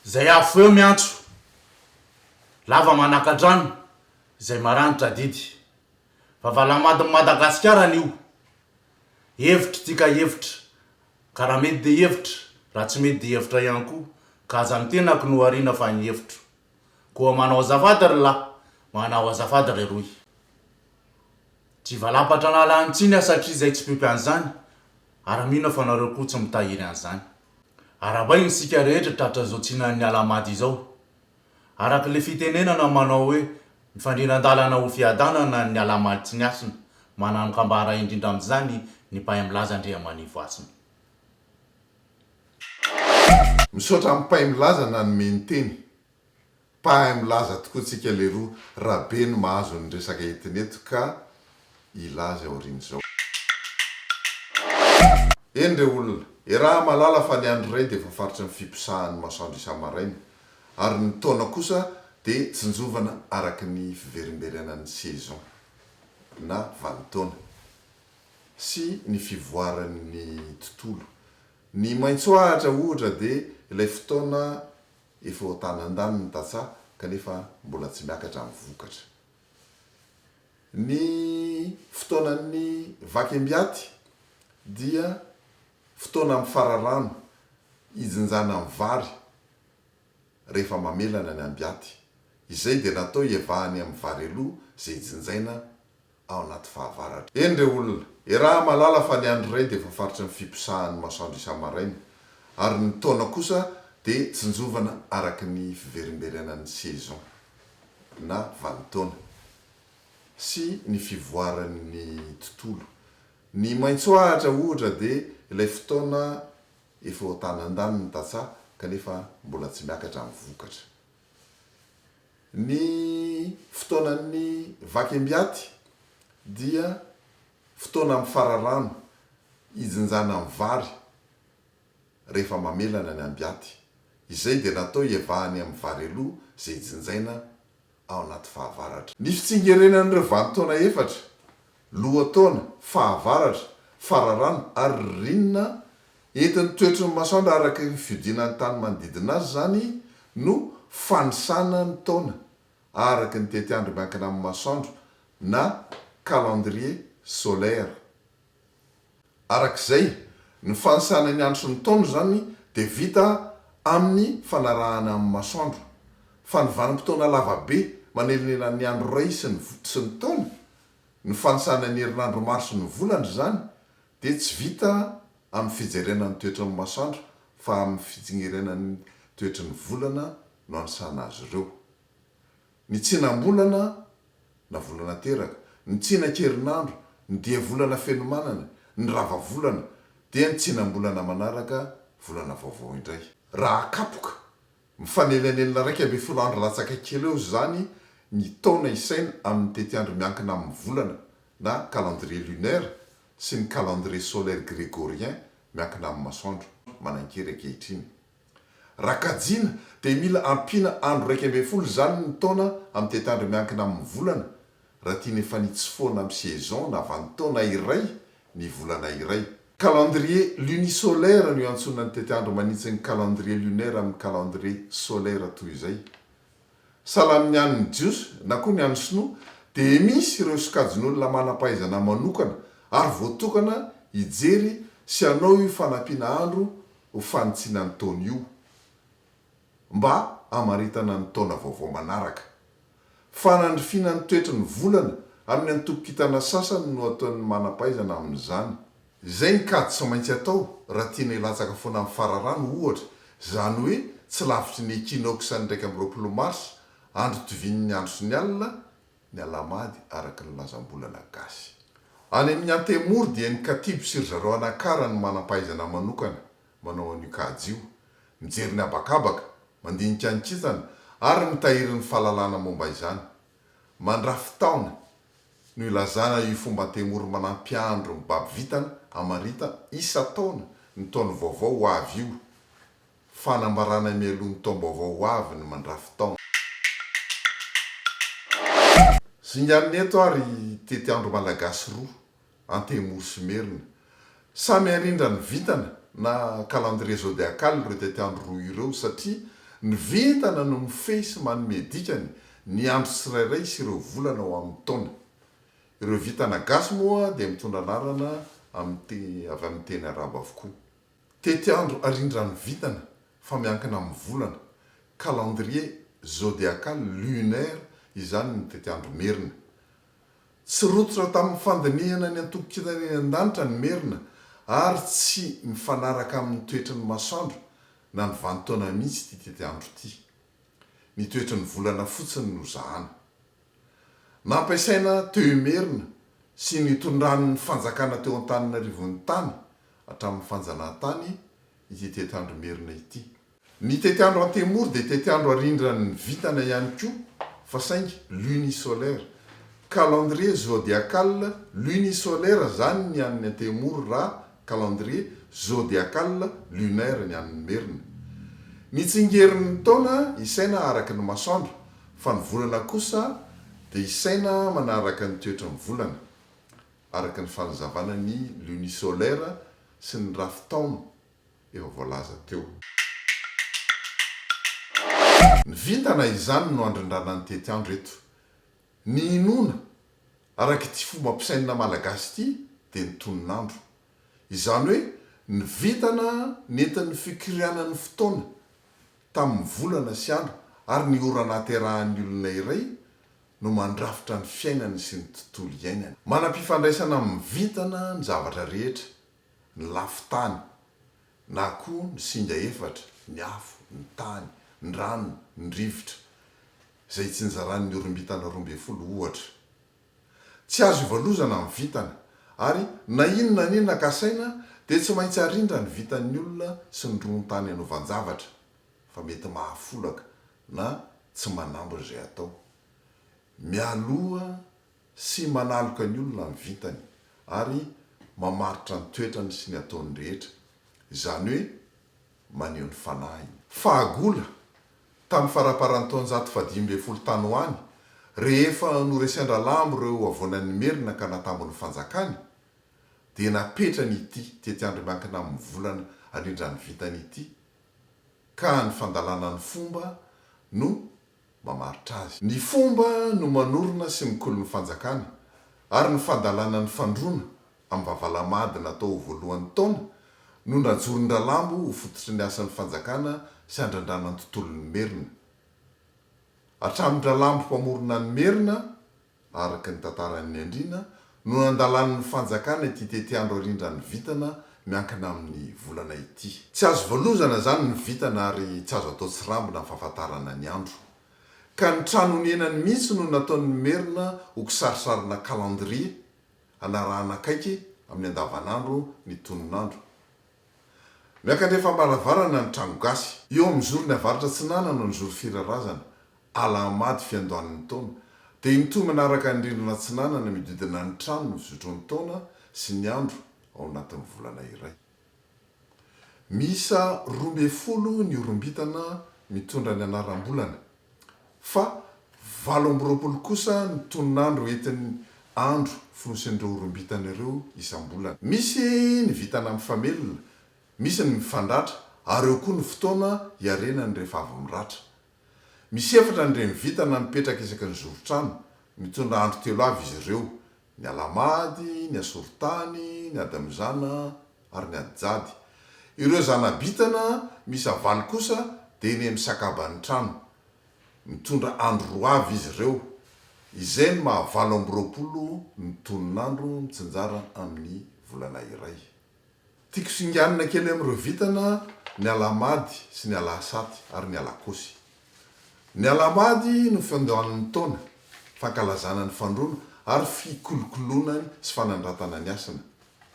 Izay avo feo miantso, lava manaka-drano, izay maranitra adidy. Vavalamadin'i Madagasikara anio. Hevitra ity ka hevitra, ka raha mety dia hevitra, raha tsy mety dia hevitra ihany koa, ka aza ny tenako no ariana fa ny hevitro. Koa manao azafady ry lahy, manao azafady ry roy. Tsy hivalampatra an'ala ny tsiny aho satria izay tsy mpiompy an'izany, ary mino aho fa nareo koa tsy mitahiry an'izany. Arahabaina isika rehetra tratra izao tsinan'ny Alahamady izao. Araka ilay fitenenana manao hoe mifandrinan-dalana ho fiadanana ny Alahamady tsy ny hasina, manano-kambara indrindra amin'izany ny mpahay milaza Andriamanivoasina. Misaotra an'i Mpahay milaza nanome ny teny. Mpahay milaza tokoa tsika leroa raha be no mahazo ny resaka entina eto ka hilaza aorian'izao. Eny re olona, iaraha mahalala fa ny andro iray dia efa faritry ny fiposahan'ny masoandro isa-maraina, ary ny taona kosa dia tsinjovana araka ny fiverimberenan'ny saison na vanin-taona sy ny fivoaran'ny tontolo. Ny maitsoahatra ohatra dia ilay fotoana Efa eo an-tanan-dany ny tantsaha kanefa mbola tsy miakatra ny vokatra. Ny fotoanan'ny vaky ambiaty dia fotoana amin'ny fararano hijinjana ny vary rehefa mamelana ny ambiaty. Izay dia natao hiavahany amin'ny vary aloha izay jinjaina ao anaty fahavaratra. Eny re olona, iaraha mahalala fa ny andro iray dia efa faritry ny fiposahan'ny masoandro isa-maraina, ary ny taona kosa dia tsinjovana araka ny fiverimberenan'ny saison na vanin-taona sy ny fivoaran'ny tontolo. Ny maitsoahatra ohatra dia ilay fotoana efa eo an-tanan-dany ny tantsaha kanefa mbola tsy miakatra ny vokatra. Ny fotoanan'ny vaky ambiaty dia fotoana amin'ny fararano hijinjana ny vary rehefa mamelana ny ambiaty. Izay dia natao hiavahany amin'ny vary aloha izay jinjaina ao anaty fahavaratra. Ny fitsingerenan'ireo vanin-taona efatra, lohataona, fahavaratra, fararano ary ririnina Entin'ny toetry ny masoandro araka ny fihodinan'ny tany manodidina azy izany no fanisana ny taona araka ny tetiandro miankina amin'ny masoandro na calendrier solaire. Araka izay, ny fanisana ny andro sy ny taona izany dia vita amin'ny fanarahana ny masoandro. Fa ny vanim-potoana lavabe manelinelana ny andro iray sy ny sy ny taona, ny fanisana ny herinandro maro sy ny volana izany dia tsy vita amin'ny fijerena ny toetry ny masoandro fa amin'ny fitsingerena ny toetry ny volana no anisana azy ireo. Ny tsinam-bolana na volana teraka, ny tsinan-kerinandro, ny diavolana fenomanana, ny ravavolana dia ny tsinam-bolana manaraka volana vaovao indray. Raha akapoka, mifanelanelana 11 andro latsaka kely eo izany ny taona isaina amin'ny tetiandro miankina amin'ny volana na calendrier lunaire sy ny calendrier solaire grégorien miankina amin'ny masoandro manan-kery ankehitriny. Raha kajiana dia mila ampiana andro 11 izany ny taona amin'ny tetiandro miankina amin'ny volana raha tiana hifanitsy foana amin'ny saison na vanin-taona iray ny volana iray. Calendrier lunisolaire no iantsoana ny tetiandro manitsy ny calendrier lunaire amin'ny calendrier solaire toy izay. Sahala amin'ny an'ny Jiosy na koa ny an'ny Sinoa dia misy ireo sokajin'olona manam-pahaizana manokana ary voatokana hijery sy hanao io fanampiana andro ho fanitsiana ny taona io mba hamaritana ny taona vaovao manaraka. Fanandrifiana ny toetry ny volana amin'ny antokon-kintana sasany no ataon'ny manam-pahaizana amin'izany. Izay ny kajy tsy maintsy atao raha tiana hilatsaka foana amin'ny fararano ohatra, izany hoe tsy lavitry ny equinoxe ny 21 marsa, andro itovian'ny andro sy ny alina, ny alahamady araka ny lazam-bolana gasy. Any amin'ny Antemoro dia ny katibo sy ry zareo Anakara no manam-pahaizana manokana manao an'io kajy io, mijery ny habakabaka, mandinika ny kintana ary mitahiry ny fahalalana momba izany. Mandrafi-taona no ilazana io fomba antemoro manampy andro mibaby vintana hamarita isan-taona ny taona vaovao ho avy io. Fanambarana mialoha ny taom-baovao ho avy ny mandrafi-taona. Singanina eto ary tetiandro malagasy roa, Antemoro sy Merina. Samy arindra ny vintana na calendrier zodiacal ireo tetiandro roa ireo satria Ny vintana no mifehy sy manome dikany ny andro tsirairay sy ireo volana ao amin'ny taona. Ireo vintana gasy moa dia mitondra anarana amin'ny avy amin'ny teny arabo avokoa. Tetiandro arindran'ny vintana fa miankina amin'ny volana, calendrier zodiacal lunaire, izany ny tetiandro merina. Tsy rototra tamin'ny fandinihana ny antokon-kintana eny an-danitra ny Merina ary tsy mifanaraka amin'ny toetry ny masoandro na ny vanin-taona mihitsy ity tetiandro ity. Ny toetry ny volana fotsiny no zahana. Nampiasaina teo Imerina sy nitondran'ny fanjakana teo Antananarivo ny tany hatramin'ny fanjanahantany ity tetiandro merina ity. Ny tetiandro antemoro dia tetiandro arindran'ny vintana ihany koa fa saingy lunisolaire. Calendrier zodiacal lunisolaire izany ny an'ny antemoro raha calendrier zodiacal lunaire ny an'ny merina. Ny tsingerin'ny taona isaina araka ny masoandro fa ny volana kosa dia isaina manaraka ny toetry ny volana araka ny fanazavana ny lunisolaire sy ny rafi-taona efa voalaza teo. Ny vintana izany no andrindrana ny tetiandro eto. Ny inoana, araka ity fombam-pisainana malagasy ity, dia ny tonon'andro. Izany hoe ny vintana nentin'ny fikirianan'ny fotoana tamin'ny volana sy andro ary ny ora nahaterahan'ny olona iray no mandrafitra ny fiainany sy ny tontolo iainany. Manam-pifandraisana amin'ny vintana ny zavatra rehetra, ny lafin-tany, na koa ny singa efatra, ny afo, ny tany, ny rano, ny rivotra, izay itsinjaran'ny orim-bintana 12 ohatra. Tsy azo ivalozana ny vintana, ary na inona na inona kasaina dia tsy maintsy arindra ny vintan'ny olona sy ny rohon-tany anaovan-javatra, fa mety mahafolaka na tsy manambina izay atao. Mialoha sy manaloka ny olona ny vintany ary mamaritra ny toetrany sy ny ataony rehetra, izany hoe maneho ny fanahiny. Fahagola, tamin'ny faramparan'ny taonjato fahadimy ambin'ny folo tany ho any, rehefa noresain-dRalambo ireo havoanan'ny Merina ka natambo ny fanjakany, dia napetrany ity tetiandro miankina amin'ny volana andrindran'ny vintany ity, ka ny fandalana ny fomba no mamaritra azy. Ny fomba no manorina sy mikolo ny fanjakana, ary ny fandalana ny fandroana amin'ny vavalamady natao ho voalohan'ny taona no najoron-dRalambo ho fototry ny asan'ny fanjakana sy handrandrana ny tontolon'ny Merina. Hatramin-dRalambo mpamorona ny Merina, Araka ny tantaran'ny Andriana, no nandalàn'ny fanjakana ity tetiandro arindran'ny vintana miankina amin'ny volana ity. Tsy azo valozana izany ny vintana ary tsy azo atao tsirambina ny fahafantarana ny andro. Ka ny trano onenany mihitsy no nataon'ny Merina ho kisarisarina calendrier hanarahana akaiky amin'ny andavanandro ny tonon'andro. Miakandrefam-baravarana ny trano gasy. Eo amin'ny zorony avaratra atsinanana ny zoro firarazana, Alahamady fiandohan'ny taona, dia mitohy manaraka ny rindrina atsinanana mihodidina ny trano ny fizotry ny taona sy ny andro ao anatin'ny volana iray. Miisa 12 ny orim-bintana mitondra ny anaram-bolana, fa 28 kosa ny tonon'andro entin'ny andro fonosin'ireo orim-bintana ireo isam-bolana. Misy ny vintana mifamelona, misy ny mifandratra ary eo koa ny fotoana hiarenany rehefa avy miratra. Misy efatra ny renivintana mipetraka isaky ny zoron-trano, mitondra andro telo avy izy ireo, ny Alahamady, ny Asorotany, ny Adamizana ary ny Adijady. Ireo zana-bintana miisa valo kosa dia eny amin'ny sakaban'ny trano. Mitondra andro roa avy izy ireo. Izay no maha 28 ny tonon'andro mitsinjara amin'ny volana iray. Tiako singanina kely amin'ireo vintana ny Alahamady sy ny Alahasaty ary ny Alakôsy. Ny Alahamady no fiandohan'ny taona, fankalazana ny fandroana ary fikolokoloana sy fanandratana ny hasina,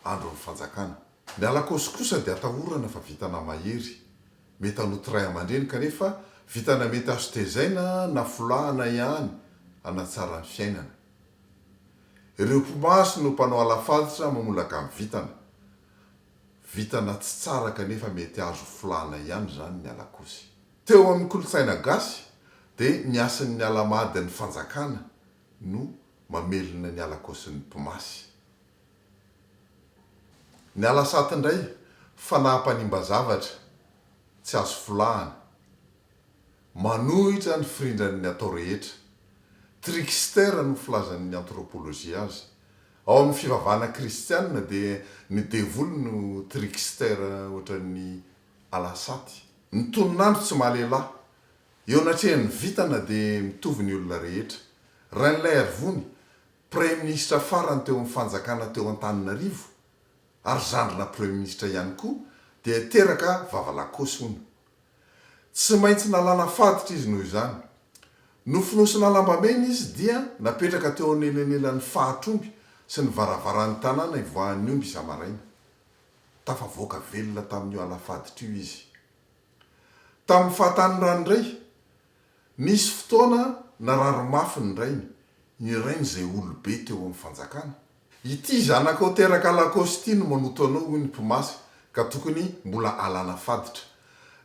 andron'ny fanjakana. Ny Alakôsy kosa dia atahorana fa vintana mahery, mety hanoto ray aman-dreny kanefa vintana mety azo tezaina na folahana ihany hanatsara ny fiainana. Ireo mpimasy no mpanao alafalitra mamolaka ny vintana. Vintana tsy tsara kanefa mety azo folahana ihany izany ny alakosy. Teo amin'ny kolontsaina gasy dia ny hasin'ny alamadin'ny fanjakana no mamelona ny alakosin'ny mpimasy. Ny alasaty indray, fanahy mpanimba zavatra, tsy azo folahana. Manohitra ny firindran'ny atao rehetra. Trickster no filazan'ny anthropologie azy. Ao amin'ny fivavahana kristianina dia ny devoly no trickster ohatran'ny alasaty. Ny tonon'andro tsy mahalehilahy. Eo anatrehan'ny vintana dia mitovy ny olona rehetra. Rainilaiarivony, praiminisitra farany teo amin'ny fanjakana teo Antananarivo ary zandrina praiminisitra ihany koa dia teraka vavalakosy hono. Tsy maintsy nalana faditra izy noho izany. Nofonosina lambamena izy dia napetraka teo anelanelan'ny fahatr'omby sy ny varavaran'ny tanàna ivoahan'ny omby isa-maraina. Tafavoaka velona tamin'io ala-faditra io izy. Tamin'ny fahatanorany indray, nisy fotoana narary mafy ny rainy, ny rainy izay olobe teo amin'ny fanjakana. Ity zanakao teraka alakaosy ity no manoto anao hoy ny mpimasy ka tokony mbola alana faditra.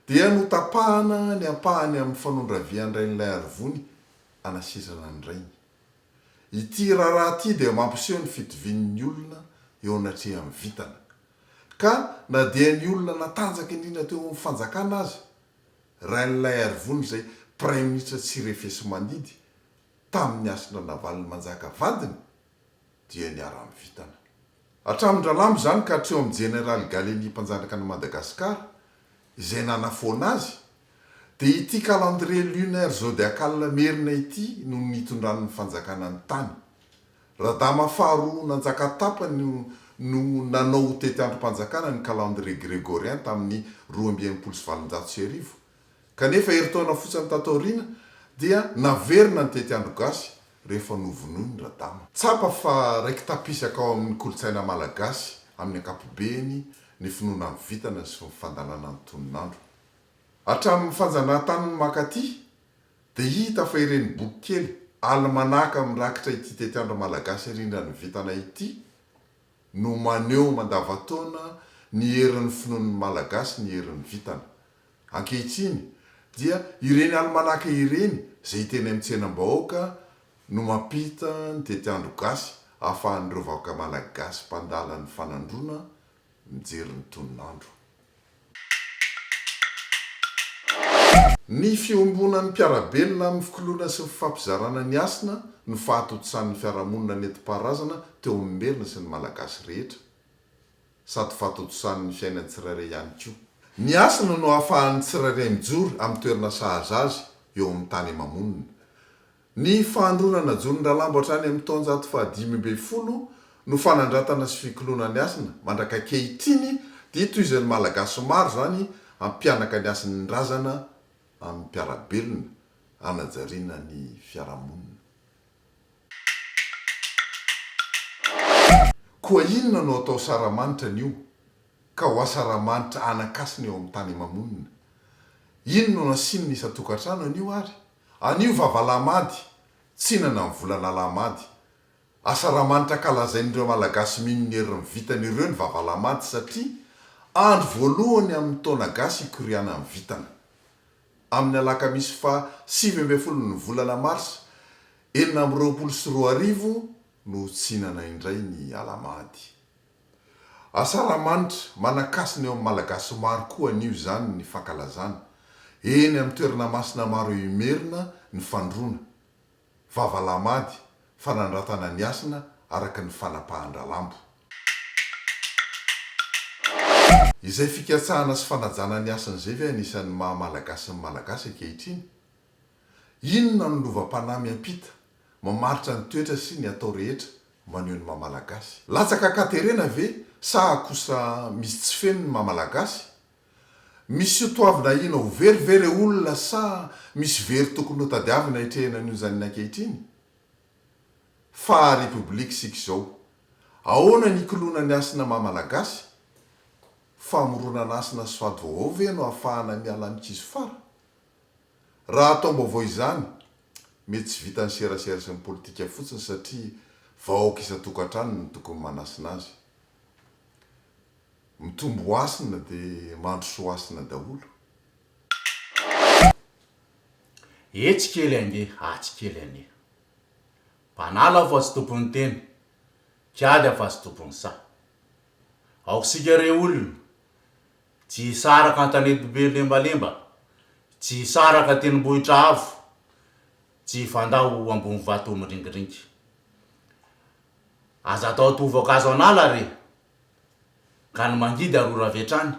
Dia notapahana ny ampahany amin'ny fanondravian-dRainilaiarivony hanasitrana ny rainy. Ity raharaha ity dia mampiseho ny fitovian'ny olona eo anatrehan'ny vintana. Ka na dia ny olona natanjaka indrindra teo amin'ny fanjakana aza, Rainilaiarivony izay praiminisitra tsy refesi-mandidy tamin'ny hasin-dRanavalonimanjaka vadiny, dia niara-nivintana. Hatramin-dRalambo izany ka hatreo amin'i Jeneraly Gallieni mpanjanaka an'i Madagasikara, izay nanafoana azy, dia ity calendrier lunaire zodiacal merina ity no nitondran'ny fanjakana ny tany. Radama faharoa nanjaka tapany no nanao ho tetiandrom-panjakana ny calendrier grégorien tamin'ny 1862. Kanefa herintaona fotsiny tato aoriana dia naverina ny tetiandro gasy rehefa novonoiny Radama. Tsapa fa raiki-tapisaka ao amin'ny kolontsaina malagasy amin'ny ankapobeny ny finoana ny vintana sy ny fandalana ny tonon'andro. Hatramin'ny fanjanahantany mankaty dia hita fa ireny boky kely alimanaka mirakitra ity tetiandro malagasy rindran'ny vintana ity no maneho mandavantaona ny herin'ny finoan'ny Malagasy ny herin'ny vintana. Ankehitriny dia ireny alimanaka ireny izay hita eny amin'ny tsenam-bahoaka no mampita ny tetiandro gasy ahafahan'ireo vahoaka Malagasy mpandala ny fanandroana mijery ny tonon'andro. Ny fiombonan'ny mpiara-belona amin'ny fikoloana sy ny fifampizarana ny hasina no fahatontosan'ny fiarahamonina nentim-paharazana teo amin'ny Merina sy ny Malagasy rehetra, sady fahatontosan'ny fiainan'ny tsirairay ihany koa. Ny hasina no ahafahan'ny tsirairay mijoro amin'ny toerana sahaza azy eo amin'ny tany ama-monina. Ny fahandroana najoron-dRalambo hatrany amin'ny taonjato faha-15 no fanandratana sy fikoloana ny hasina, mandrak'ankehitriny dia tohizan'ny Malagasy maro izany hampianaka ny hasin'ny razana amin'ny mpiara-belona, hanajariana ny fiarahamonina. Koa inona no atao saramanitra anio ka ho asaramanitra hanan-kasina eo amin'ny tany ama-monina? Inona no asian'ny isan-tokantrano anio ary? Anio vavalahamady, tsinana ny volana alahamady. Asaramanitra ankalazain'ireo Malagasy mino ny herin'ny vintana ireo ny vavalahamady satria andro voalohany amin'ny taona gasy ikorianan'ny vintana. Amin'ny alakamisy faha 19 ny volana marsa 2026 no ho tsinana indray ny alahamady. Asaramanitra, manan-kasina eo amin'ny Malagasy maro koa anio izany ny fankalazana. Eny amin'ny toerana masina maro eo Imerina ny fandroana, vavalahamady, fanandratana ny hasina araka ny fanapahan-dRalambo. Izay fikatsahana sy fanajana ny hasina izay ve anisan'ny maha Malagasy ny Malagasy ankehitriny? Inona no lovam-panahy miampita, mamaritra ny toetra sy ny atao rehetra maneho ny maha Malagasy? Latsaka an-katerena ve sa kosa misy tsy feno ny maha Malagasy? Misy sotoavina ahiana ho very ve re olona sa misy very tokony ho tadiavina hitrehina ny onjan'ny ankehitriny? Faha Repoblika isika izao. Ahoana ny hikoloana ny hasina maha Malagasy? Famoronana hasina sy fady vaovao ve no ahafahana miala amin'ny kizo fara? Raha taom-baovao izany, mety tsy vitan'ny serasera sy ny politika fotsiny satria vahoaka isan-tokantrano no tokony manasina azy. Mitombo hasina dia mandroso hasina daholo. Etsy kely ange, atsy kely anie. Mpanala aho fa tsy tompon'ny teny, mpiady aho fa tsy tompon'ny saha. Aok'isika rey olona, Tsy hisaraka an-tanety be lembalemba. Tsy hisaraka tendrombohitra avo, tsy hifandao ambony vato miringiringy. Aza atao toa voankazo an'ala re, ka ny mangidy arora avy hatrany,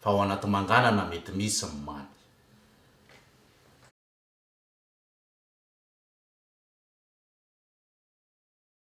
fa ao anaty manganana mety misy ny mamy.